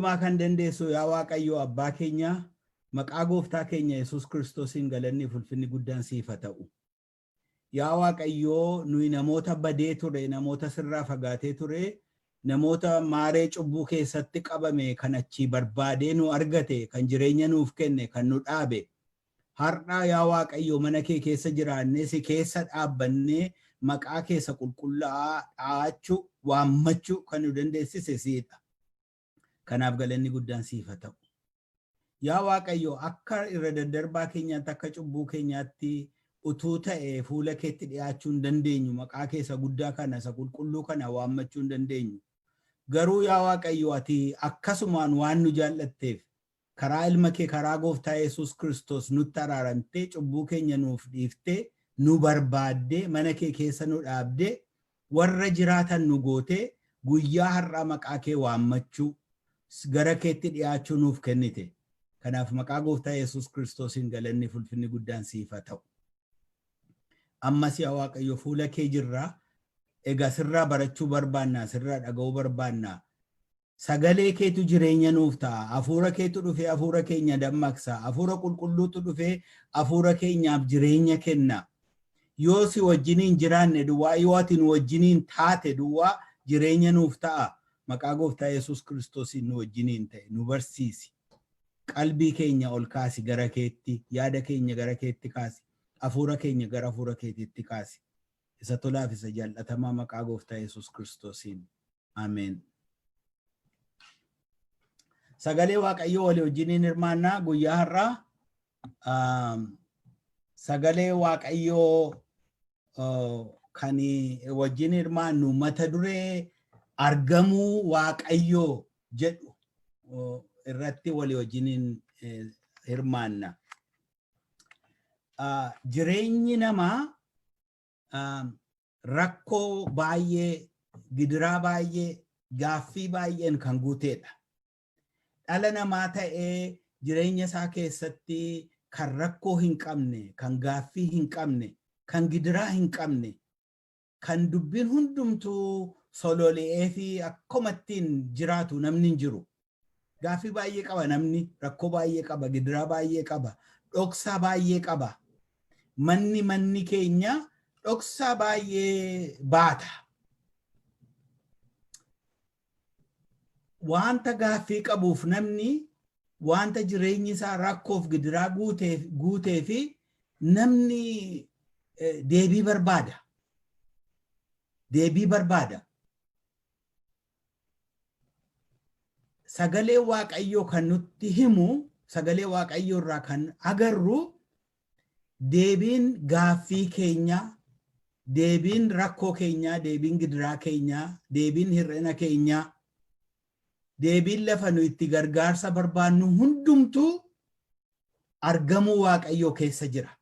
Hundumaa kan dandeessu yaa Waaqayyo abbaa keenya, maqaa gooftaa keenya Yesuus Kiristoosiin galanni fi ulfinni guddaan siif haa ta'u. Yaa Waaqayyoo, nuyi namoota badee ture, namoota sirraa fagaatee ture, namoota maaree cubbuu keessatti qabame kan achii barbaadee nu argate, kan jireenya nuuf kenne, kan nu dhaabe. Har'a yaa Waaqayyo, mana kee keessa jiraannee, si keessa dhaabbannee, maqaa keessa qulqullaa'aa dhaa'achuu, waammachuu kan nu dandeessise siidha. Kanaaf galanni guddaan siif haa ta'u. Yaa Waaqayyo, akka irra daddarbaa keenyaatti, akka cubbuu keenyaatti utuu ta'e fuula keetti dhiyaachuu hin dandeenyu, maqaa keessa guddaa kana, isa qulqulluu kana waammachuu hin dandeenyu. Garuu yaa Waaqayyo, ati akkasumaan waan nu jaallatteef karaa ilma kee, karaa gooftaa Yesuus Kiristoos nutti araaramtee, cubbuu keenya nuuf dhiiftee, nu barbaaddee, mana kee keessa nu dhaabdee, warra jiraatan nu gootee, guyyaa har'aa maqaa kee waammachuu, gara keetti dhiyaachuu nuuf kennite. Kanaaf maqaa gooftaa Yesuus Kiristoosiin galanni fi ulfinni guddaan siif haa ta'u. Ammas yaa Waaqayyo, fuula kee jirraa. Egaa sirraa barachuu barbaannaa, sirraa dhaga'uu barbaannaa. Sagalee keetu jireenya nuuf ta'a. Hafuura keetu dhufee hafuura keenya dammaqsa. Hafuura qulqulluutu dhufee hafuura keenyaaf jireenya kenna. Yoo si wajjiniin jiraanne duwwaa, yoo ati nu wajjiniin taate duwwaa jireenya nuuf ta'a. Maqaa gooftaa Yesuus Kiristoosiin nu wajjiniin ta'e, nu barsiisi. Qalbii keenya ol kaasi gara keetti, yaada keenya gara keetti kaasi, hafuura keenya gara hafuura keetiitti kaasi. Isa tolaaf isa jaallatamaa maqaa gooftaa Yesuus Kiristoosiin. Ameen. Sagalee Waaqayyoo walii wajjiniin hirmaannaa guyyaa har'aa, sagalee Waaqayyoo kan wajjin hirmaannu mata duree argamuu Waaqayyoo jedhu irratti walii wajjiniin hirmaanna. Jireenyi namaa rakkoo baay'ee, gidiraa baay'ee, gaaffii baay'een kan guuteedha. Dhala namaa ta'ee jireenya isaa keessatti kan rakkoo hin qabne, kan gaaffii hin qabne, kan gidiraa hin qabne, kan dubbiin hundumtuu sololi'ee fi akkuma ittiin jiraatu namni hin jiru. Gaaffii baay'ee qaba namni, rakkoo baay'ee qaba, gidiraa baay'ee qaba, dhoksaa baay'ee qaba. Manni keenya dhoksaa baay'ee baata. Wanta gaaffii qabuuf namni, wanta jireenyi isaa rakkoof gidiraa guutee fi namni deebii barbaada. Deebii barbaada. Sagalee Waaqayyoo kan nutti himu, sagalee Waaqayyoo irraa kan agarru, deebiin gaaffii keenyaa, deebiin rakkoo keenyaa, deebiin gidiraa keenyaa, deebiin hir'ina keenyaa, deebiin lafa nu itti gargaarsa barbaannu hundumtuu argamuu Waaqayyoo keessa jira.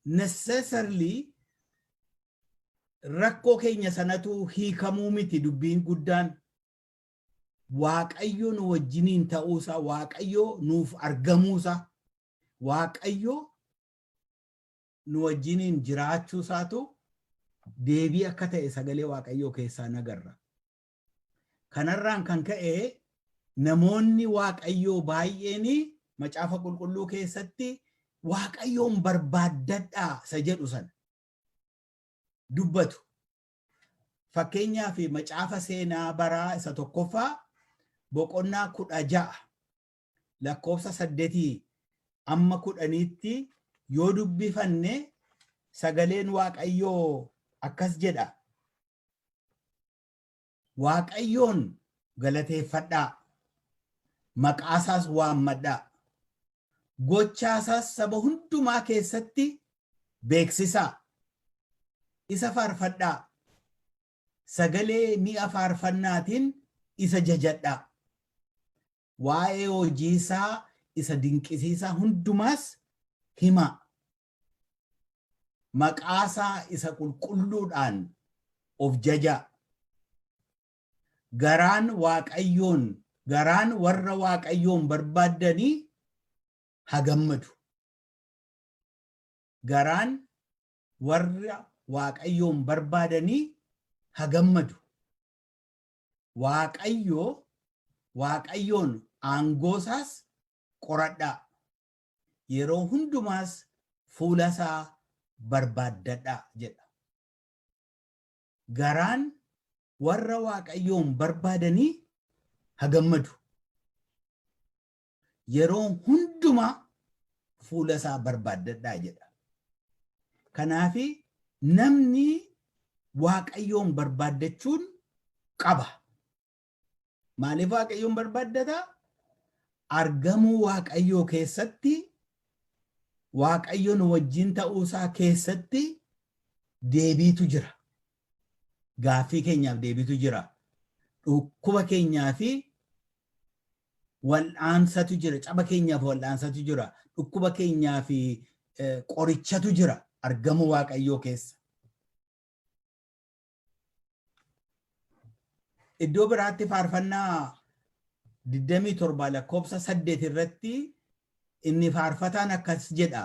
Necessarily rakkoo keenya sanatu hiikamuu miti dubbiin guddaan. Waaqayyo nu wajjiniin ta'uusaa, Waaqayyo nuuf argamuusaa, Waaqayyo nu wajjiniin jiraachuusaatu deebii akka ta'e sagalee Waaqayyoo keessaa nagarra. Kanarraan kan ka'e namoonni Waaqayyoo baay'een macaafa qulqulluu keessatti Waaqayyoon barbaaddadhaa isa jedhu sana dubbatu. Fakkeenyaaf, macaafa seenaa baraa isa tokkoffaa boqonnaa 16 lakkoofsa 8 amma 10tti yoo dubbifanne, sagaleen Waaqayyoo akkas jedha. Waaqayyoon galateeffadhaa. Maqaasaas waammadhaa. Gochaasaas saba hundumaa keessatti beeksisaa. Isa faarfadhaa. Sagalee mi'a faarfannaatiin isa jajadhaa. Waa'ee hojii isaa isa dinqisiisaa hundumaas himaa. Maqaasaa isa qulqulluudhaan of jajaa. Garaan warra Waaqayyoon barbaaddanii haa gammadu. Garaan warra Waaqayyoon barbaadanii haa gammadu. Waaqayyo Waaqayyoon aangoo isaas qoradhaa. Yeroo hundumaas fuula isaa barbaaddadhaa jedha. Garaan warra Waaqayyoon barbaadanii haa gammadu. Yeroo hundumaa fuula isaa barbaaddadhaa jedha. Kanaafi namni Waaqayyoon barbaaddachuun qaba. Maaliif Waaqayyoon barbaaddata? Argamuu Waaqayyoo keessatti, Waaqayyo nu wajjin ta'uusaa keessatti deebiitu jira. Gaaffii keenyaaf deebiitu jira. Dhukkuba keenyaa fi wal'aansatu jira. Caba keenyaaf wal'aansatu jira. Dhukkuba keenyaa fi qorichatu jira argamuu Waaqayyoo keessa. Iddoo biraatti faarfannaa 27 lakkoofsa 8 irratti inni faarfataan akkas jedha.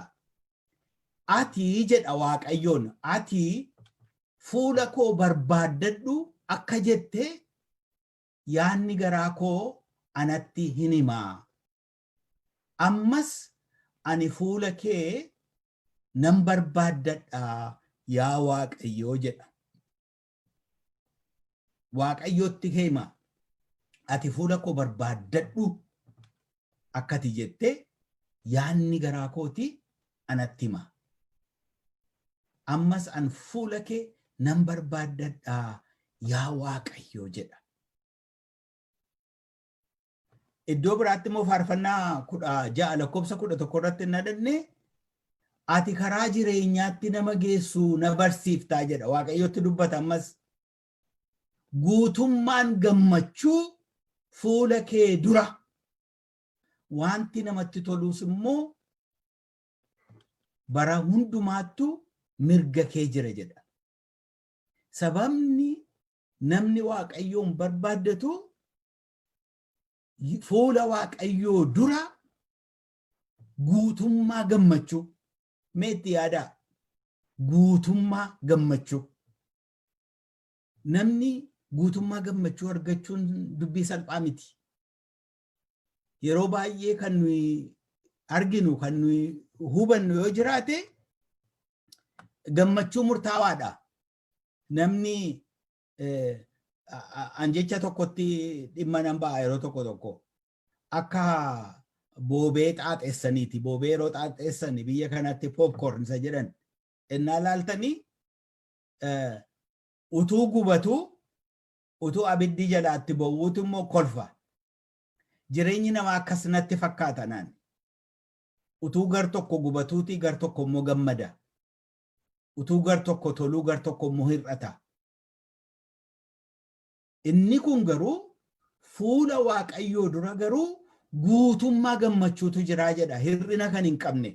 Ati jedha Waaqayyoon, ati fuula koo barbaaddadhu akka jette yaanni garaa koo anatti hin himaa. Ammas ani fuula kee nan barbaaddadha yaa Waaqayyoo jedha. Waaqayyotti hima. Ati fuula koo barbaaddadhu akkati jette yaanni garaa kooti anatti hima. Ammas an fuula kee nan barbaaddadha yaa Waaqayyoo jedha. Iddoo biraatti immoo faarfannaa 16 lakkoofsa 11 irratti hin dhadanne, ati karaa jireenyaatti nama geessu na barsiiftaa jedha. Waaqayyotti dubbata ammas. Guutummaan gammachuu fuula kee dura, wanti namatti tolus immoo bara hundumaattu mirga kee jira jedha. Sababni namni Waaqayyoon barbaaddatu fuula Waaqayyoo dura guutummaa gammachuu. Mee itti yaadaa, guutummaa gammachuu. Namni guutummaa gammachuu argachuun dubbii salphaa miti. Yeroo baay'ee kan nuyi arginu, kan nuyi hubannu yoo jiraate, gammachuu murtaawaadha. Namni an jecha tokkotti dhimma nan ba'a yeroo tokko tokko. Akka boobee xaaxeessaniiti. Boobee yeroo xaaxeessan biyya kanatti popcorn isa jedhan. Ennaa laaltanii utuu gubatu, utuu abiddi jalaatti bowwuutu immoo kolfa. Jireenyi namaa akkas natti fakkaata naan. Utuu gar tokko gubatuuti gar tokko immoo gammada. Utuu gar tokko toluu gar tokko immoo hir'ata. Inni kun garuu fuula Waaqayyoo dura garuu guutummaa gammachuutu jiraa jedha. Hir'ina kan hin qabne.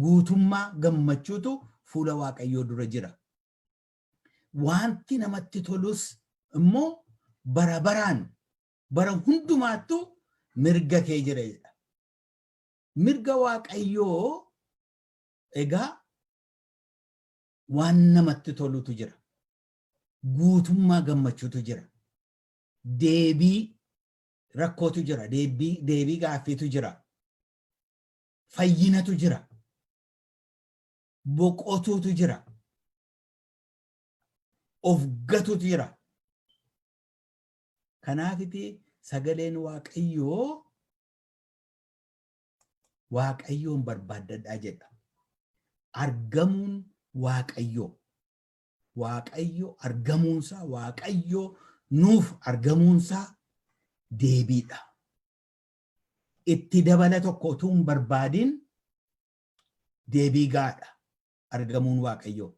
Guutummaa gammachuutu fuula Waaqayyoo dura jira. Wanti namatti tolus immoo bara baraan bara hundumaattu mirga kee jira jedha. Mirga Waaqayyoo egaa waan namatti tolutu jira. Guutummaa gammachuutu jira. Deebii rakkootu jira. Deebii gaaffiitu jira. Fayyinatu jira. Boqotuutu jira. Of gatuutu jira. Kanaafiti sagaleen Waaqayyoo Waaqayyoon barbaaddadhaa jedha. Argamuun Waaqayyoo. Waaqayyo argamuunsaa, Waaqayyo nuuf argamuunsaa deebiidha. Itti dabala tokko utuu hin barbaadin deebii gaadha argamuun Waaqayyoo.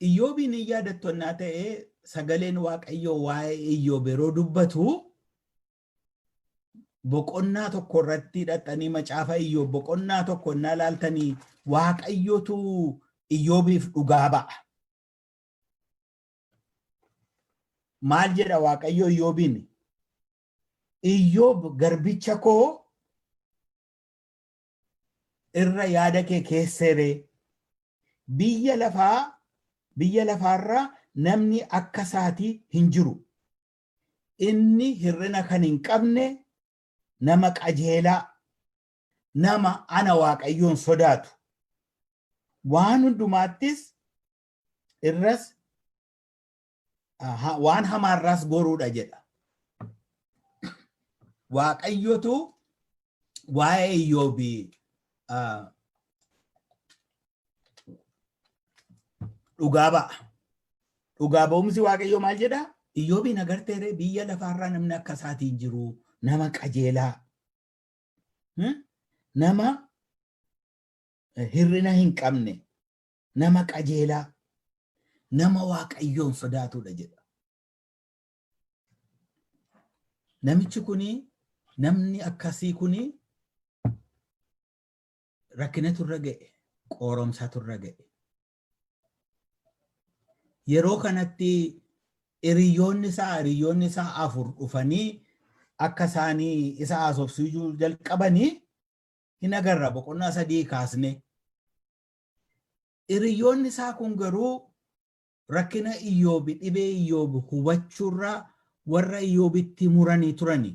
Iyyoobiin hin yaadattonnaa ta'e, sagaleen Waaqayyoo waa'ee Iyyoob yeroo dubbatu boqonnaa tokko irratti hidhattanii macaafa Iyyoob boqonnaa tokko innaa ilaaltanii Waaqayyotu Iyyoobiif dhugaa ba'a. Maal jedha Waaqayyo Iyyoobiin? Iyyoob garbicha koo irra yaada kee keesseeree, biyya lafaa Biyya lafaarraa namni akka isaatii hin jiru. Inni hir'ina kan hin qabne, nama qajeelaa, nama ana Waaqayyoon sodaatu. Waan hundumaattis irras waan hamaarraas goruudha jedha. Waaqayyotu waa'ee Iyyoobi dhugaa ba'a. Dhugaa ba'umsi Waaqayyoo maal jedhaa? Iyyoobiin agarteeree, biyya lafaarraa namni akka isaatiin jiru, nama qajeelaa, nama hir'ina hin qabne, nama qajeelaa, nama Waaqayyoon sodaatudha jedha. Namichi kuni, namni akkasii kuni, rakkinatu irra ga'e, qooromsatu irra ga'e. Yeroo kanatti hiriyoonni isaa afur dhufanii akka isaanii isa haasofsiisuu jalqabanii hin agarra boqonnaa 3 kaasne. Hiriyoonni isaa kun garuu rakkina Iyyoobi, dhibee Iyyoobi hubachuurraa warra Iyyoobitti muranii turani.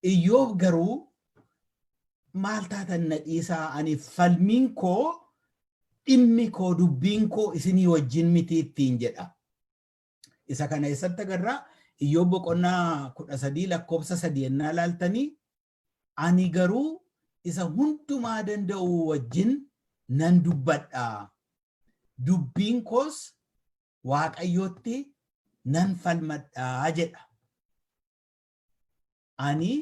Iyyoob garuu, "Maal taatan? Na dhiisaa, ani falmiin koo, dhimmi koo, dubbiin koo isinii wajjin miti" ittiin jedha. Isa kana eessatti agarraa? Iyyoob boqonnaa 13 lakkoofsa 3 ennaa laaltanii, "Ani garuu isa hundumaa danda'u wajjin nan dubbadha. Dubbiin koos Waaqayyootti nan falmadhaa" jedha. "Ani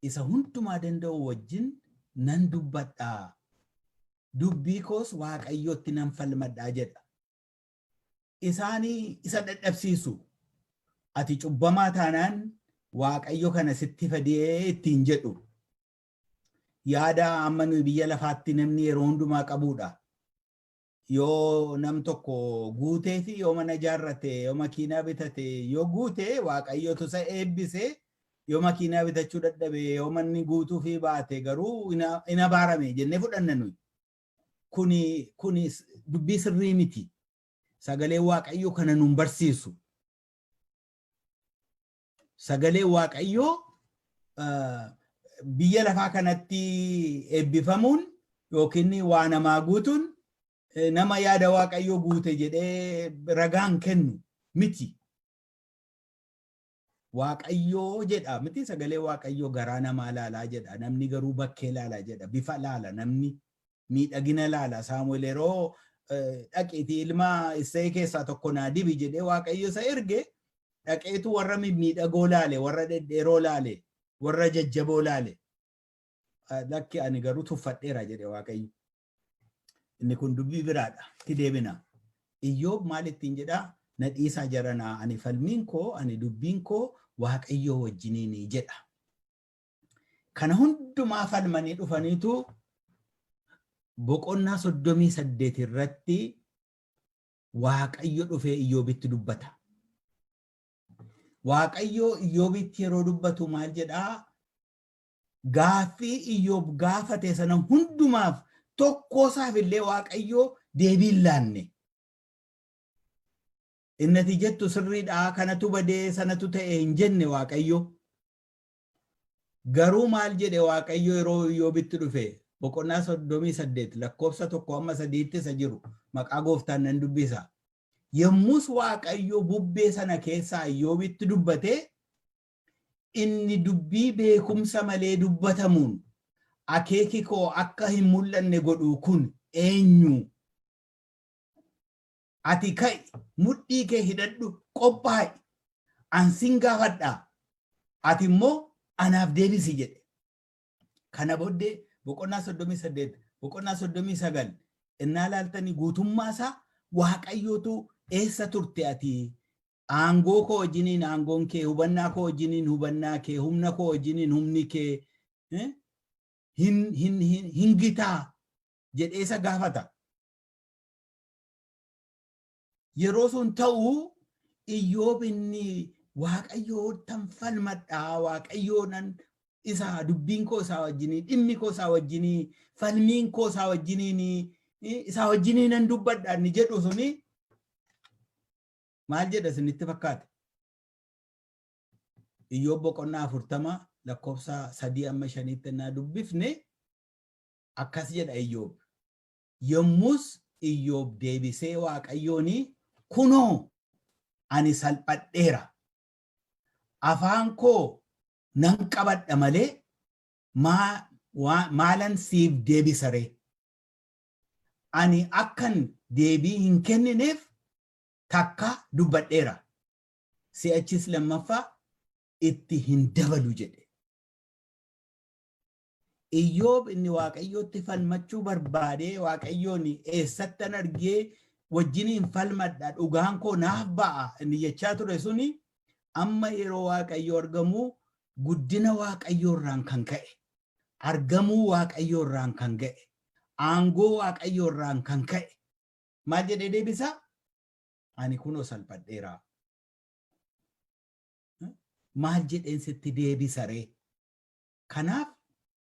isa hundumaa danda'u wajjin nan dubbadhaa. Dubbii koos Waaqayyootti nan falmadhaa" jedha. Isaanii isa dadhabsiisu. "Ati cubbamaa taanaan Waaqayyo kana sitti fedee" ittiin jedhu. Yaada amma nuyi biyya lafaatti namni yeroo hundumaa qabudha. Yoo nam tokko guutee fi yoo mana ijaarrate, yoo makiinaa bitate, yoo guute Waaqayyotu isa eebbise. Yoo makiinaa bitachuu dadhabe, yoo manni guutuu fi baate garuu in abaarame jennee fudhanna nuyi. Kuni dubbii sirrii miti. Sagalee Waaqayyoo kana nun barsiisu. Sagalee Waaqayyoo biyya lafaa kanatti eebbifamuun yookiin waa namaa guutuun nama yaada Waaqayyoo guute jedhee ragaan kennu miti. Waaqayyoo jedha miti, sagalee Waaqayyoo garaa namaa laalaa jedha. Namni garuu bakkee laala jedha. Bifa laala namni, miidhagina laala. Saamu'eel yeroo "Dhaqiitii ilma Isseey keessaa tokko naa dibi" jedhee Waaqayyo isa erge, dhaqeetu warra mimmiidhagoo laale, warra dhedheeroo laale, warra jajjaboo laale. "Lakki, ani garuu tuffadheera" jedhe Waaqayyo. Inni kun dubbii biraadha. Itti deebina. Iyyoob maal ittiin jedhaa? "Na dhiisaa jaranaa, ani falmiin koo, ani dubbiin koo Waaqayyoo wajjiniini" jedha. Kana hundumaa falmanii dhufaniitu boqonnaa 38 irratti Waaqayyo dhufee Iyyoobitti dubbata. Waaqayyo Iyyoobitti yeroo dubbatu maal jedhaa? Gaaffii Iyyoob gaafate sana hundumaaf tokkoosaaf illee Waaqayyo deebii hin laanne. Inni ati jettu sirriidhaa, kanatu badee, sanatu ta'e hin jenne Waaqayyo. Garuu maal jedhe Waaqayyo yeroo Iyyoobitti dhufe? Boqonnaa 38 lakkoofsa 1 hamma 3tti isa jiru maqaa Gooftaan nan dubbisa. Yommus Waaqayyo bubbee sana keessaa Iyyoobitti dubbatee, "Inni dubbii beekumsa malee dubbatamuun akeeki koo akka hin mul'anne godhu kun eenyu? Ati ka'i, mudhii kee hidhadhu, qophaa'i. An sin gaafadhaa. Ati immoo anaaf deebisi" jedhe. Kana booddee boqonnaa 38, boqonnaa 39 innaa laaltanii guutummaa isaa Waaqayyootu "Eessa turte ati? Aangoo koo wajjiniin aangoon kee, hubannaa koo wajjiniin hubannaa kee, humna koo wajjiniin humni kee hin gitaa?" jedhee isa gaafata. Yeroo sun ta'u Iyyoob inni "Waaqayyoo tan falmadhaa, Waaqayyoo nan isa dubbiin koo isaa wajjinii, dhimmi koo isaa wajjinii, falmiin koo isaa wajjiniin Isaa wajjinii nan dubbadha inni jedhu suni maal jedha isinitti fakkaata? Iyyoob boqonnaa 40 lakkoofsa 3 amma 5tti innaa dubbifne akkas jedha Iyyoob. Yommus Iyyoob deebisee Waaqayyoon, Kunoo, ani salphadheera. Afaan koo nan qabadha malee maalan siif deebisa ree? Ani akkan deebii hin kennineef takka dubbadheera. Si'achis lammaffaa itti hin dabalu jedhe. Iyyoob inni Waaqayyootti falmachuu barbaadee, Waaqayyoon eessattan argee wajjiniin falmadha, dhugaan koo naaf ba'a inni jechaa ture suni, amma yeroo Waaqayyo argamu guddina Waaqayyoo irraan kan ka'e, argamuu Waaqayyoo irraan kan ga'e, aangoo Waaqayyoo irraan kan ka'e maal jedhee deebisa? Ani kunoo salphadheera. Maal jedheen sitti deebisa ree? Kanaaf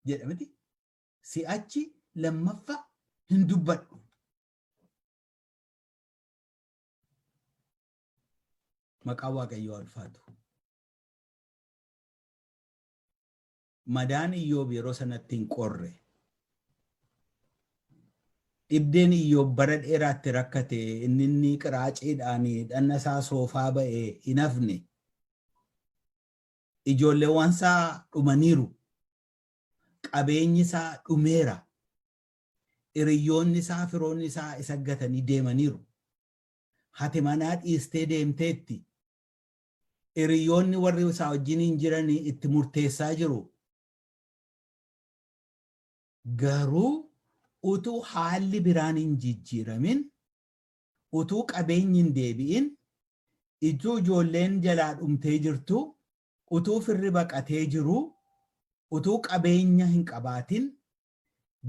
jedha miti, si'achi lammaffa hin dubbadhu. Maqaan Waaqayyoo ulfaatu. Madaan Iyyoob yeroo sanatti hin qorre. Dhibdeen Iyyoob bara dheeraatti rakkate, inni qiraaciidhaan dhanna isaa soofaa ba'e hin hafne. Ijoolleewwan isaa dhumaniiru. Qabeenyi isaa dhumeera. Hiriyyoonni isaa, firoonni isaa isa gatanii deemaniiru. Hati manaa dhiistee deemteetti. Hiriyyoonni warri isaa wajjiniin jiran itti murteessaa jiru. Garuu utuu haalli biraan hin jijjiiramin, utuu qabeenyi hin deebi'in, utuu ijoolleen jalaa dhumtee jirtu, utuu firri baqatee jiru, utuu qabeenya hin qabaatin,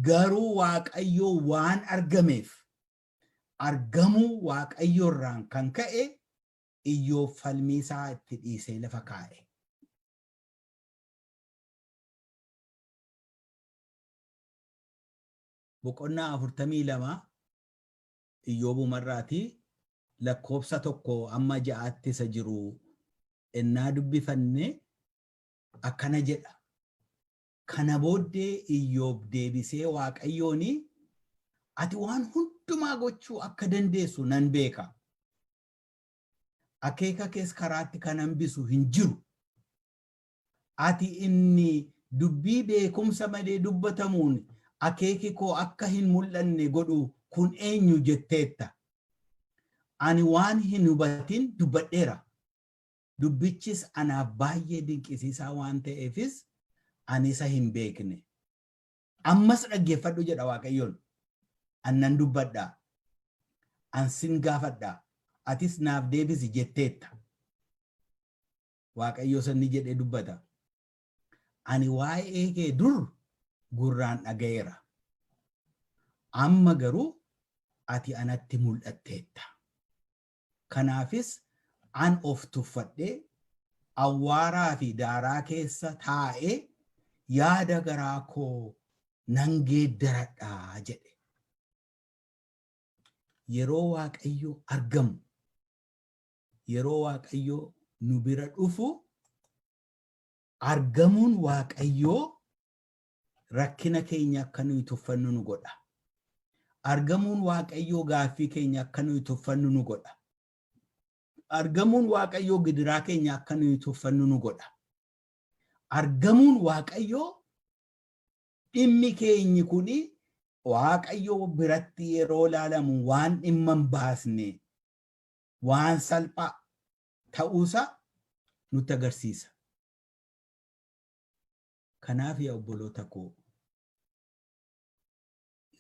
garuu Waaqayyoo waan argameef, argamuu Waaqayyoo irraan kan ka'e Iyyoob falmii isaa itti dhiisee lafa kaa'e. Boqonnaa 42 Iyyoobumarraati lakkoofsa 1 amma 6tti isa jiru ennaa dubbifanne akkana jedha. Kana booddee Iyyoob deebisee Waaqayyoon, Ati waan hundumaa gochuu akka dandeessu nan beeka. Akeeka kees karaatti kan hambisu hin jiru. Ati inni dubbii beekumsa malee dubbatamuun akeeki koo akka hin mul'anne godhu kun eenyu jetteetta. Ani waan hin hubatin dubbadheera. Dubbichis anaaf baay'ee dinqisiisaa waan ta'eefis ani isa hin beekne. Ammas dhaggeeffadhu jedha Waaqayyoon. An nan dubbadha. An sin gaafadha. Atis naaf deebisi jetteetta. Waaqayyo sanni jedhee dubbata. Ani waa'ee kee dur gurraan dhaga'eera. Amma garuu ati anatti mul'atteetta. Kanaafis an of tuffadhee awwaaraa fi daaraa keessa taa'ee yaada garaa koo nan geeddaradha jedhe. Yeroo Waaqayyo argamu, yeroo Waaqayyo nu bira dhufu, argamuun Waaqayyoo rakkina keenya akka nuyi tuffannu nu godha. Argamuun Waaqayyoo gaaffii keenya akka nuyi tuffannu nu godha. Argamuun Waaqayyoo gidiraa keenya akka nuyi tuffannu nu godha. Argamuun Waaqayyoo dhimmi keenyi kuni Waaqayyoo biratti yeroo ilaalamu waan dhimma hin baasne, waan salphaa ta'uusaa nutti agarsiisa. Kanaaf yaa obboloota koo,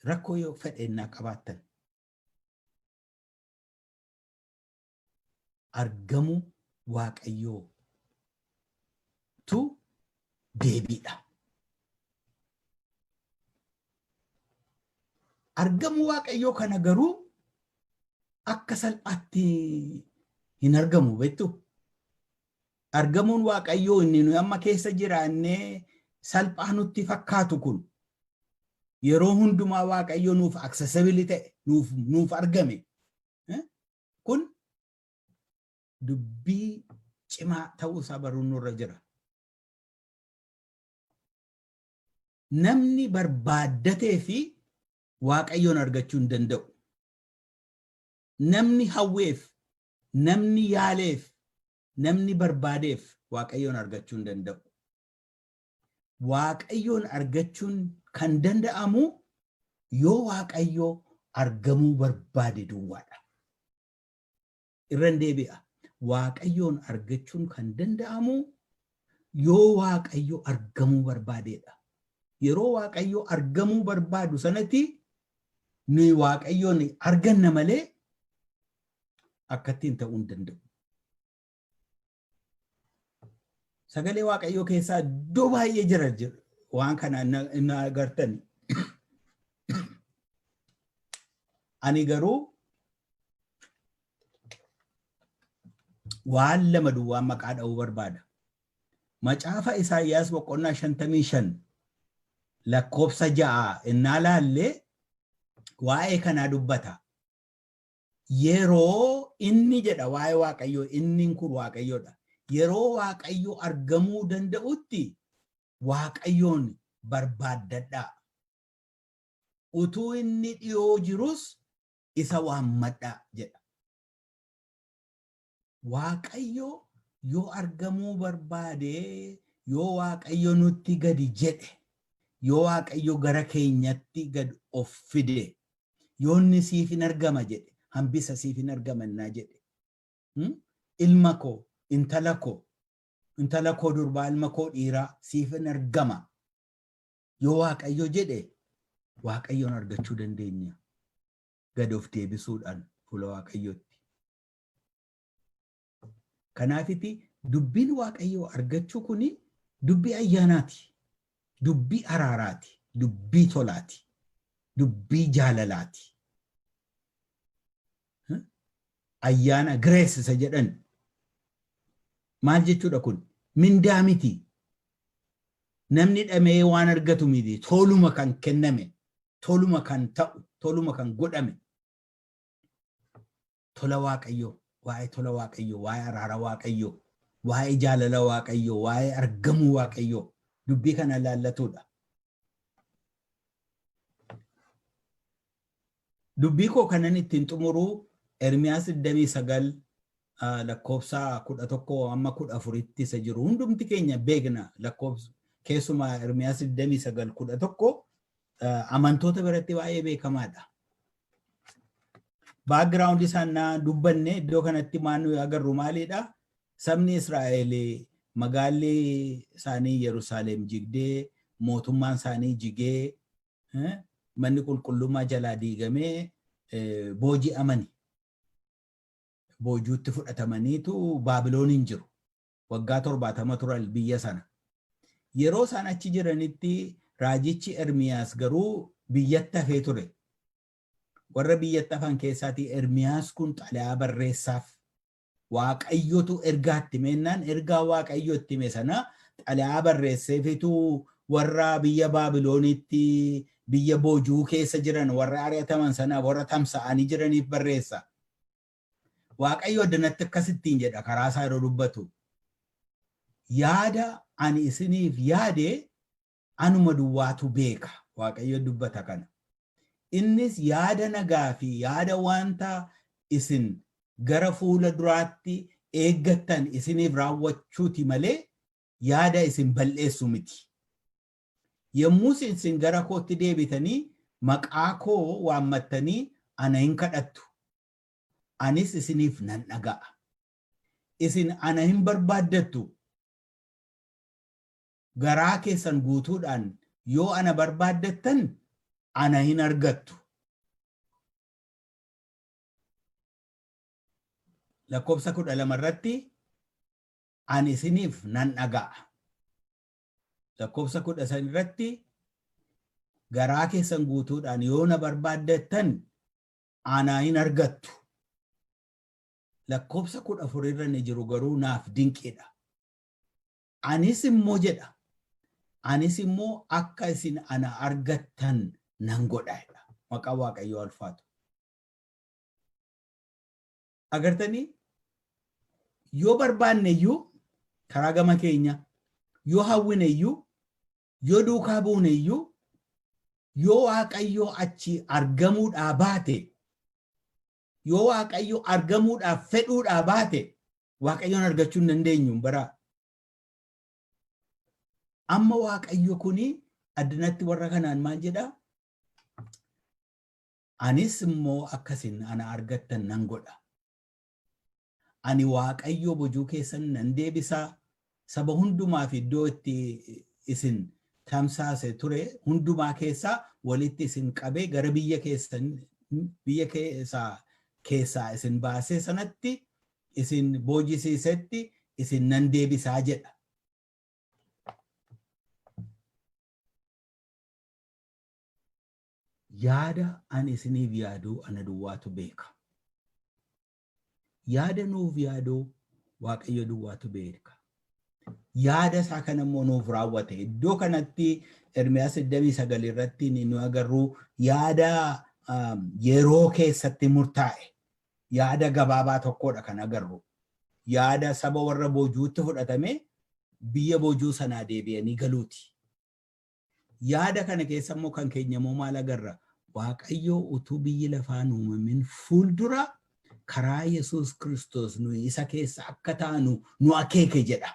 rakkoo yoo fedheennaa qabaattan, argamuu Waaqayyoo tu deebiidha. Argamuu Waaqayyoo kana garuu akka salphaatti hin argamu, beektu. Argamuun Waaqayyoo inni nuyi amma keessa jiraannee salphaa nutti fakkaatu kun Yeroo hundumaa Waaqayyo nuuf accessible ta'e, nuuf argame. Kun dubbii cimaa ta'uu isaa baruun nurra jira. Namni barbaaddatee fi Waaqayyoon argachuu hin danda'u. Namni hawweef, namni yaaleef, namni barbaadeef Waaqayyoon argachuu hin danda'u. Waaqayyoon argachuun kan danda'amu yoo Waaqayyo argamuu barbaade duwwaadha. Irran deebi'a. Waaqayyoon argachuun kan danda'amu yoo Waaqayyo argamuu barbaadeedha. Yeroo Waaqayyo argamuu barbaadu sanatti nuyi Waaqayyoon arganna malee akkattiin ta'uu hin danda'u. Sagalee Waaqayyoo keessaa iddoo baay'ee jira waan kana na agartan. Ani garuu waan lama duwwaan maqaa dha'uu barbaada. Macaafa Isaayyaas boqonnaa 55 lakkoofsa 6 innaa laallee waa'ee kanaa dubbata. Yeroo inni jedha waa'ee Waaqayyoo, inni kun Waaqayyoodha. Yeroo Waaqayyo argamuu danda'utti Waaqayyoon barbaaddadhaa. Utuu inni dhiyoo jirus isa waammadhaa jedha. Waaqayyo yoo argamuu barbaade, yoo Waaqayyo nutti gadi jedhe, yoo Waaqayyo gara keenyatti gad of fide, yoo inni siif hin argama jedhe, hambisa siif hin argama innaa jedhe. Ilma koo, intala koo, intala koo durbaa, ilma koo dhiiraa siif hin argama. Yoo Waaqayyo jedhe, Waaqayyoon argachuu dandeenya. Gad of deebisuudhaan fuula Waaqayyootti. Kanaafiti dubbiin Waaqayyoo argachuu kuni dubbii ayyaanaati. Dubbii araaraati. Dubbii tolaati. Dubbii jaalalaati. Ayyaana grace isa jedhan maal jechuudha kun? Mindaa miti. Namni dhamee waan argatu miti. Toluma kan kenname, toluma kan ta'u, toluma kan godhame. Tola Waaqayyoo, waa'ee tola Waaqayyoo, waa'ee araara Waaqayyoo, waa'ee jaalala Waaqayyoo, waa'ee argamuu Waaqayyoo dubbii kana laallatudha. Dubbii koo kanan ittiin xumuruu Ermiyaas 29 lakkoofsa 11 amma 14tti isa jiru hundumti keenya beekna. Lakkoofsa keessumaa Ermiyaas 29 11 amantoota biratti baay'ee beekamaadha. Background isaan na dubbanne iddoo kanatti maal nuyi agarru maalidha? Sabni Israa'el magaalli isaanii Yerusaalem jigdee, mootummaan isaanii jigee, manni qulqullummaa jalaa diigamee booji'amani. Boojuutti fudhatamaniitu Baabilooniin jiru. Waggaa 70 turan biyya sana. Yeroo isaan achi jiranitti raajichi Ermiyaas garuu biyyatti hafee ture. Warra biyyatti hafan keessaatii Ermiyaas kun xalayaa barreessaaf. Waaqayyotu ergaa itti himennaan ergaa Waaqayyo itti hime sana xalayaa barreesseefitu warra biyya Baabiloonitti biyya boojuu keessa jiran, warra ari'ataman sana, warra tamsa'anii jiraniif barreessa. Waaqayyo addanatti akkasittiin jedha karaa isaa yeroo dubbatu. Yaada ani isiniif yaade anuma duwwaatu beeka. Waaqayyo dubbata kana. Innis yaada nagaa fi yaada wanta isin gara fuula duraatti eeggattan isiniif raawwachuuti malee yaada isin bal'eessu miti. Yommuu isin gara kootti deebitanii maqaa koo waammattanii ana hin kadhattu. Anis isiniif nan dhaga'a. Isin ana hin barbaaddattu. Garaa keessan guutuudhaan yoo ana barbaaddattan ana hin argattu. Lakkoofsa 12 irratti ani isiniif nan dhaga'a. Lakkoofsa 13 irratti garaa keessan guutuudhaan yoo na barbaaddattan ana hin argattu. Lakkoofsa 14 irra ni jiru garuu naaf dinqiidha. Anis immoo jedha. Anis immoo akka isin ana argattan nan godha jedha. Maqaan Waaqayyoo ulfaatu. Agartanii, yoo barbaanne iyyuu, karaa gama keenya yoo hawwine iyyuu, yoo duukaa buune iyyuu, yoo Waaqayyoo achi argamuudhaa baate, yoo Waaqayyo argamuudhaaf fedhuudhaa baate, Waaqayyoon argachuu hin dandeenyu baraa. Amma Waaqayyo kuni addunatti warra kanaan maal jedhaa? "Anis immoo akkasin ana argattan nan godha. Ani Waaqayyo bojuu keessan nan deebisaa, saba hundumaaf iddoo itti isin tamsaase ture hundumaa keessaa walitti isin qabee gara biyya keessan, biyya keessaa isin baasee sanatti isin boojisiisetti isin nan deebisaa" jedha. Yaada ani isiniif yaaduu ana duwwaatu beeka. Yaada nuuf yaaduu Waaqayyo duwwaatu beeka. Yaada isaa kana immoo nuuf raawwate. Iddoo kanatti Ermiyaas 29 irratti nu agarru yaada yeroo keessatti murtaa'e, yaada gabaabaa tokkodha kan agarru. Yaada saba warra boojuutti fudhatame biyya boojuu sanaa deebi'anii galuuti. Yaada kana keessa immoo kan keenya immoo maal agarra? Waaqayyo utuu biyyi lafaa hin uumamin fuuldura karaa Yesuus Kiristoos nuyi isa keessa akka taanu nu akeeke jedha.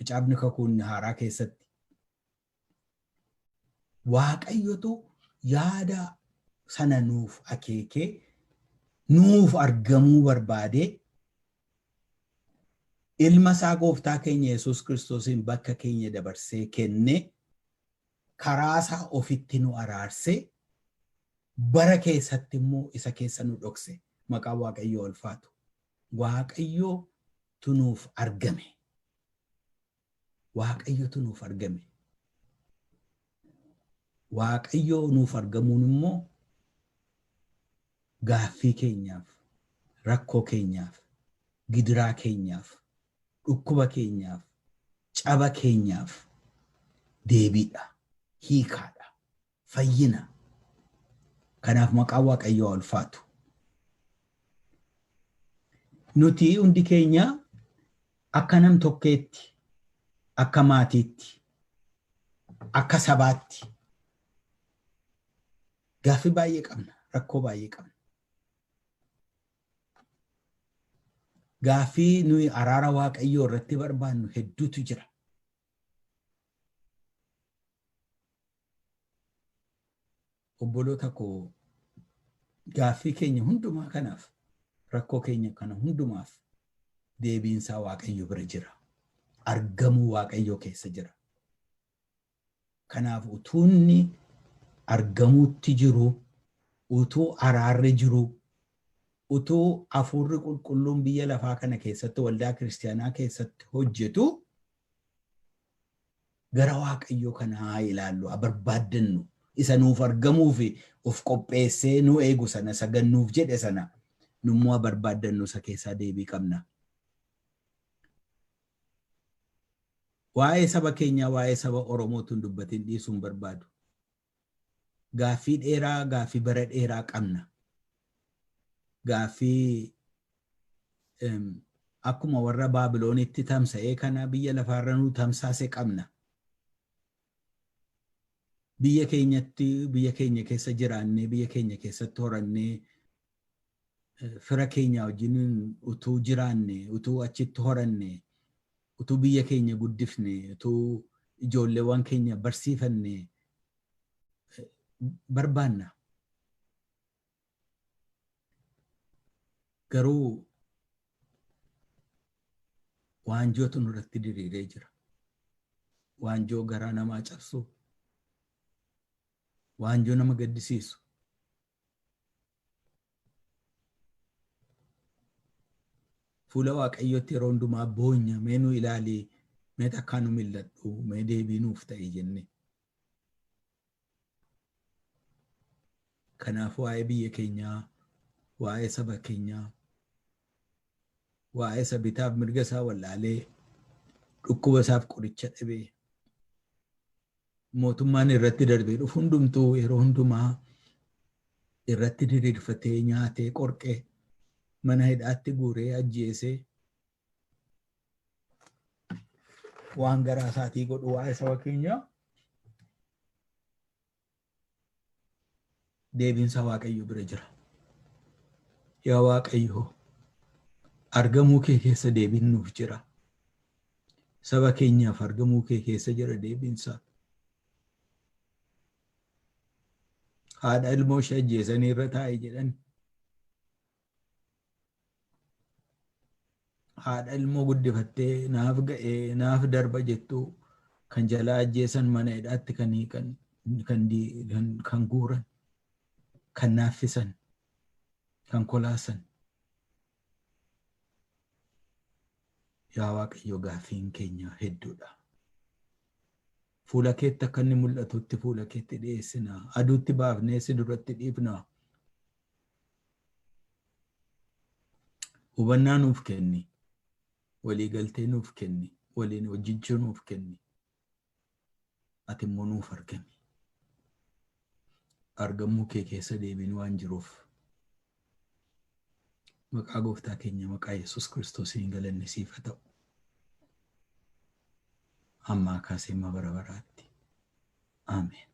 Macaafni kakuun haaraa keessatti. Waaqayyotu yaada sana nuuf akeekee, nuuf argamuu barbaadee, ilma isaa gooftaa keenya Yesuus Kiristoosiin bakka keenya dabarsee kennee, karaa isaa ofitti nu araarsee, bara keessatti immoo isa keessa nu dhokse. Maqaan Waaqayyoo ulfaatu. Waaqayyootu nuuf argame. Waaqayyotu nuuf argame. Waaqayyoo nuuf argamuun immoo gaaffii keenyaaf, rakkoo keenyaaf, gidiraa keenyaaf, dhukkuba keenyaaf, caba keenyaaf deebiidha, hiikaadha, fayyina. Kanaaf maqaan Waaqayyoo ulfaatu. Nuti hundi keenya akka nam tokkeetti, akka maatiitti, akka sabaatti gaaffii baay'ee qabna, rakkoo baay'ee qabna. Gaaffii nuyi araara Waaqayyoo irratti barbaannu hedduutu jira. Obboloota koo, gaaffii keenya hundumaa kanaaf, rakkoo keenya kana hundumaaf deebiinsaa Waaqayyo bira jira. Argamuu Waaqayyoo keessa jira. Kanaaf utuunni argamuutti jiru, utuu araarri jiru, utuu hafuurri qulqulluun biyya lafaa kana keessatti waldaa kiristaanaa keessatti hojjetu, gara Waaqayyoo kana haa ilaallu, haa barbaaddannu. Isa nuuf argamuu fi of qopheessee nu eegu sana, isa gannuuf jedhe sana, nummoo haa barbaaddannu, isa keessaa deebii qabna. Waa'ee saba keenyaa, waa'ee saba Oromootu hin dubbatin dhiisuun barbaadu. Gaaffii dheeraa, gaaffii bara dheeraa qabna. Gaaffii akkuma warra Baabiloonitti tamsa'ee kana biyya lafaarra nu tamsaase qabna. Biyya keenyatti, biyya keenya keessa jiraannee, biyya keenya keessatti horannee, fira keenya wajjin utuu jiraanne, utuu achitti horanne, utuu biyya keenya guddifne, utuu ijoolleewwan keenya barsiifanne barbaanna. Garuu waanjootu nurratti diriiree jira. Waanjoo garaa namaa cabsu, waanjoo nama gaddisiisu. Fuula Waaqayyootti yeroo hundumaa boonya, "Mee nu ilaali, mee takkaa nu mil'adhu, mee deebii nuuf ta'i" jenne. Kanaaf waa'ee biyya keenyaa, waa'ee saba keenyaa, waa'ee isa bitaaf mirga isaa wallaalee dhukkuba isaaf qoricha dhabee Mootummaan irratti darbee dhufu hundumtuu yeroo hundumaa irratti diriirfatee nyaatee qorqee mana hidhaatti guuree ajjeesee waan garaa isaatii godhu waa'ee saba keenyaa deebiinsa Waaqayyo bira jira. Yaa Waaqayyo, argamuu kee keessa deebiin nuuf jira. Saba keenyaaf argamuu kee keessa jira deebiinsa. Haadha ilmoo ishee ajjeesanii irra taa'e jedhan. Haadha ilmoo guddifattee naaf ga'ee naaf darba jettu kan jalaa ajjeesan, mana hidhaatti kan hiikan, kan guuran, kan naaffisan, kan kolaasan. Yaa Waaqayyo, gaaffiin keenya hedduudha. Fuula keetti akka inni mul'atutti fuula keetti dhiyeessina. Aduutti baafnee si duratti dhiifna. Hubannaa nuuf kenni. Waliigaltee nuuf kenni. Waliin hojjechuu nuuf kenni. Ati immoo nuuf argami. Argamuu kee keessa deebiin waan jiruuf. Maqaa gooftaa keenya maqaa Yesuus Kiristoosiin galanni siif haa ta'u. Ammaa kaasee amma bara baraatti. Ameen.